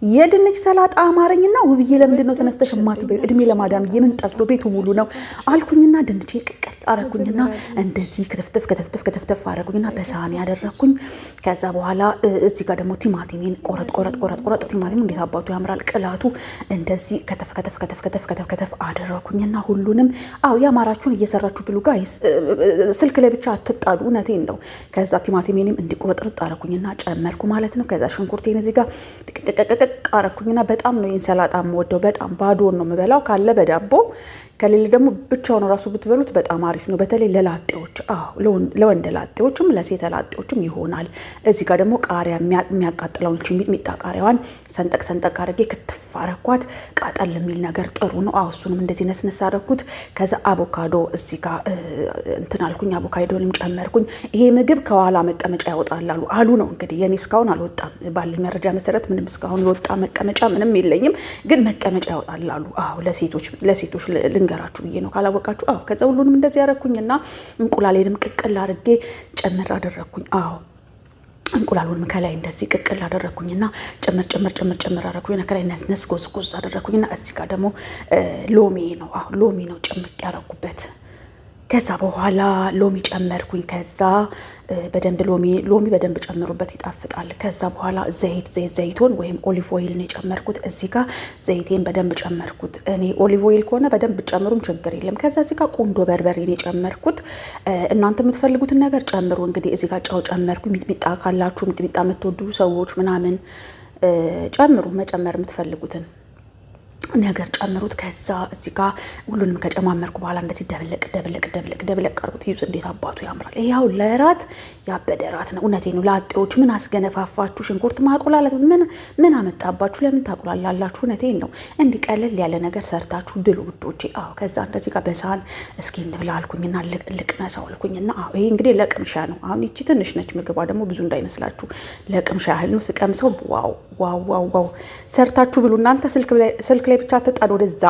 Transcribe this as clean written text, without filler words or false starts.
የድንች ሰላጣ አማረኝና ውብዬ ለምንድን ነው ተነስተሽ የማትበይው? እድሜ ለማዳም የምን ጠፍቶ ቤቱ ሙሉ ነው አልኩኝና ድንቼ ቅቅል አረኩኝና እንደዚህ ክትፍትፍ ክትፍትፍ ክትፍትፍ አረኩኝና በሳህን ያደረኩኝ። ከዛ በኋላ እዚህ ጋር ደግሞ ቲማቲሜን ቆረጥ ቆረጥ ቆረጥ ቆረጥ። ቲማቲሙ እንዴት አባቱ ያምራል ቅላቱ። እንደዚህ ከተፍ ከተፍ ከተፍ ከተፍ ከተፍ ከተፍ አደረኩኝና ሁሉንም፣ አዎ፣ ያማራችሁን እየሰራችሁ ብሉ guys። ስልክ ላይ ብቻ አትጣዱ። እውነቴን ነው። ከዛ ቲማቲሜንም እንዲቆረጥርጥ አረኩኝና ጨመርኩ ማለት ነው። ከዛ ሽንኩርቴን እዚህ ጋር ድቅቅቅቅቅ አረኩኝና በጣም ነው ይህን ሰላጣ የምወደው። በጣም ባዶን ነው የምበላው። ካለ በዳቦ፣ ከሌለ ደግሞ ብቻውን ራሱ ብትበሉት በጣም አሪፍ ነው። በተለይ ለላጤዎች፣ አዎ፣ ለወንድ ላጤዎችም ለሴት ላጤዎችም ይሆናል። እዚህ ጋር ደግሞ ቃሪያ የሚያቃጥለውን ሚጥሚጣ ቃሪያዋን ሰንጠቅ ሰንጠቅ አድርጌ ክትፍ አረኳት። ቃጠል የሚል ነገር ጥሩ ነው። አዎ፣ እሱንም እንደዚህ ነስነስ አረኩት። ከዛ አቮካዶ እዚህ ጋር እንትን አልኩኝ፣ አቮካዶንም ጨመርኩኝ። ይሄ ምግብ ከኋላ መቀመጫ ያወጣል አሉ አሉ ነው እንግዲህ። የኔ እስካሁን አልወጣም። ባለኝ መረጃ መሰረት ምንም እስካሁን የወጣ መቀመጫ ምንም የለኝም፣ ግን መቀመጫ ያወጣል አሉ። አዎ፣ ለሴቶች ልንገራችሁ ብዬ ነው ካላወቃችሁ። አዎ፣ ከዛ ሁሉንም እንደዚህ ያረኩኝና እንቁላሌንም ቅቅል አድርጌ ጨምር አደረግኩኝ። አዎ፣ እንቁላሉንም ከላይ እንደዚህ ቅቅል አደረግኩኝና ጭምር ጭምር ጭምር ጭምር አደረግኩኝና ከላይ ነስነስ ጎዝጎዝ አደረግኩኝና እዚህ ጋር ደግሞ ሎሚ ነው። አዎ፣ ሎሚ ነው ጭምቅ ያደረኩበት። ከዛ በኋላ ሎሚ ጨመርኩኝ። ከዛ በደንብ ሎሚ ሎሚ በደንብ ጨምሩበት፣ ይጣፍጣል። ከዛ በኋላ ዘይት ዘይት ዘይቱን ወይም olive oil ነው የጨመርኩት። እዚህ ጋር ዘይቴን በደንብ ጨመርኩት። እኔ olive oil ከሆነ በደንብ ጨምሩም ችግር የለም። ከዛ እዚህ ጋር ቁንዶ በርበሬ ነው የጨመርኩት። እናንተ የምትፈልጉትን ነገር ጨምሩ። እንግዲህ እዚህ ጋር ጨው ጨመርኩ። ሚጥሚጣ ካላችሁ፣ ሚጥሚጣ የምትወዱ ሰዎች ምናምን ጨምሩ፣ መጨመር የምትፈልጉትን ነገር ጨምሩት። ከዛ እዚህ ጋር ሁሉንም ከጨማመርኩ በኋላ እንደዚህ ደብለቅ ደብለቅ ደብለቅ ደብለቅ አድርጉት። ይዩት እንዴት አባቱ ያምራል። ይኸው ለራት ያበደ ራት ነው። እውነቴ ነው። ላጤዎች ምን አስገነፋፋችሁ? ሽንኩርት ማቁላላት ምን አመጣባችሁ? ለምን ታቁላላላችሁ? እውነቴን ነው። እንዲህ ቀለል ያለ ነገር ሰርታችሁ ብሉ ውዶቼ። አዎ፣ ከዛ እንደዚህ ጋር በሳህን እስኪ እንብላ አልኩኝና ልቅመሰው አልኩኝና፣ አዎ፣ ይሄ እንግዲህ ለቅምሻ ነው። አሁን ይቺ ትንሽ ነች፣ ምግቧ ደግሞ ብዙ እንዳይመስላችሁ ለቅምሻ ያህል ነው። ስቀምሰው wow wow wow wow! ሰርታችሁ ብሉ እናንተ፣ ስልክ ላይ ብቻ ተጣዱ ወደዛ።